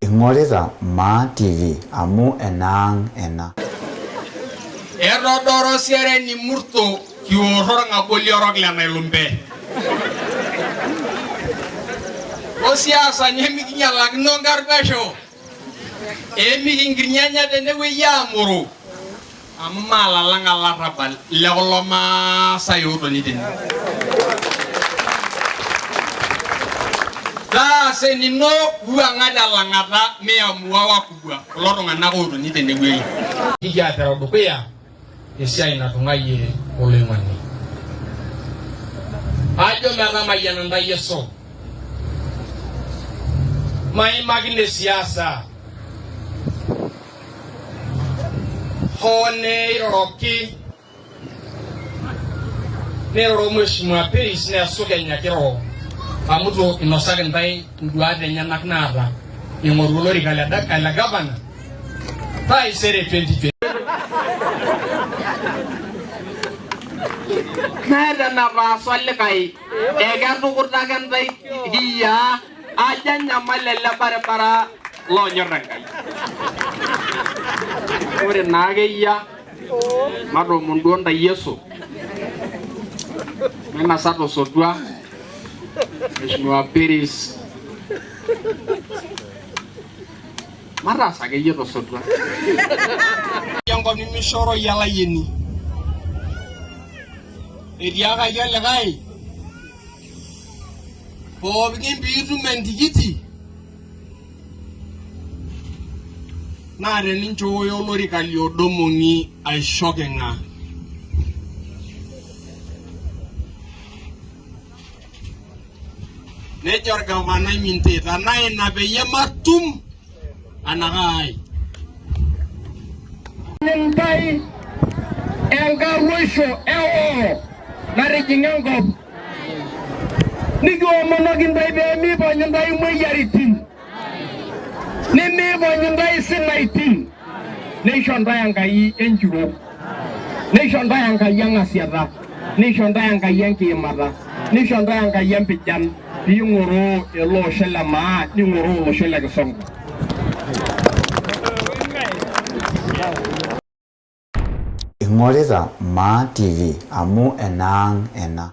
Ing'orita Maa TV amu enaang' ena. Etodoro sereni murto kioro orng'aboli orok le Nailumbe. Osiasani emikinyalakino nkarn pesho. Emikingirnyanya tenewueji aamoro amu maalalang alarrabal le kulo Maasai ootoni tene. Taasa enino wuang'a telang'ata miamua wakubwa kulo tung'anak ootoni tenewueji. Kikiata dukuya esiai natung'ayie oloing'oni. Ajo metamayiana ntae Yesu. Maimaki ne siasa. Hoo neiroroki niroro Mheshimiwa Peris nesukenya kiroro amu itu inosaki ntae nduat enyenak naata ing'oru olorika le le gavana taisere 2020. Meeta enataasa olikae, eketukutaka ntae kiyiaa ajo enyamal ele baribara loonyor Enkai. Ore naa akeyia matoomon duo ntae Yesu mainasa tosotua Mheshimiwa Peris mataas akeyie tosotua. Enkop nimishoroyie olayieni. Etiakaki olikae pookin piitum entikiti naa teninchooyo olorika liodo mong'i aisho king'a. Nejo orgavanai Minte, tenaa ina peyie matum anakaai. Ntae enkaruoisho ewoo natijing'a enkop. Nikiomonoki ntae pee meipony ntae imoyiaritin, nemeipony ntae isinaitin, neisho ntae Enkai enchuro, neisho ntae Enkai eng'asiata, neisho ntae Enkai enkiimata, neisho ntae Enkai empijan piing'oroo ele osho le maa ning'oroo olosho le Kisongo. Ing'orita Maa TV amu enaang' ena.